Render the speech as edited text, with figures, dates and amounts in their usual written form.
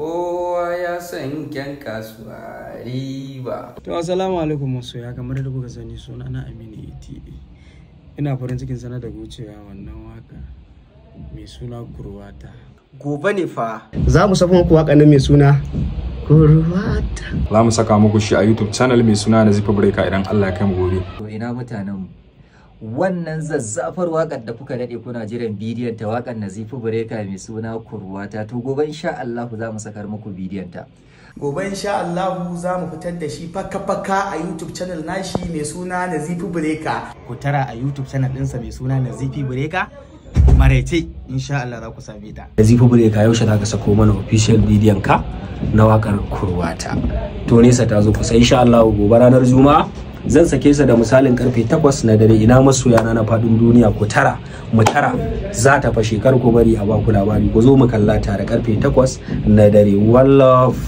Kowa ya san kyan kasuwa riba. To, assalamu alaikum masoya. Kamar da kuka sani, suna na Aminu ATA. Ina farin cikin sanar da ku cewa wannan waka mai suna Kurwata. Gobe ne fa. Za mu saka muku waka nan mai suna Kurwata. Za mu saka muku shi a YouTube channel mai suna Nazifi Breaker idan Allah ya kai mu gobe. To, ina mutanen mu? Wannan zazzafar wakar da kuka daɗe kuna jiran bidiyon ta, wakar Nazifi Breaker mai suna Kurwata. To, gobe insha Allah za mu sakar muku bidiyon ta. Gobe insha Allah za mu fitar da shi faka-faka a YouTube channel nashi mai suna Nazifi Breaker. Ku tara a YouTube channel ɗinsa mai suna Nazifi Breaker. Maraice insha Allah za ku same ta. Nazifi Breaker, yaushe za ka sako mana official bidiyon ka na wakar Kurwata? To, nesa ta zo kusa. Insha Allah gobe ranar Juma'a zan sake sa da misalin karfe 8 na dare. Ina masoyana na fadin duniya? Ku tara, mu tara, za ta fashe. Kar ku bari a baku labari, ku zo mu kalla tare karfe 8 na dare. One love.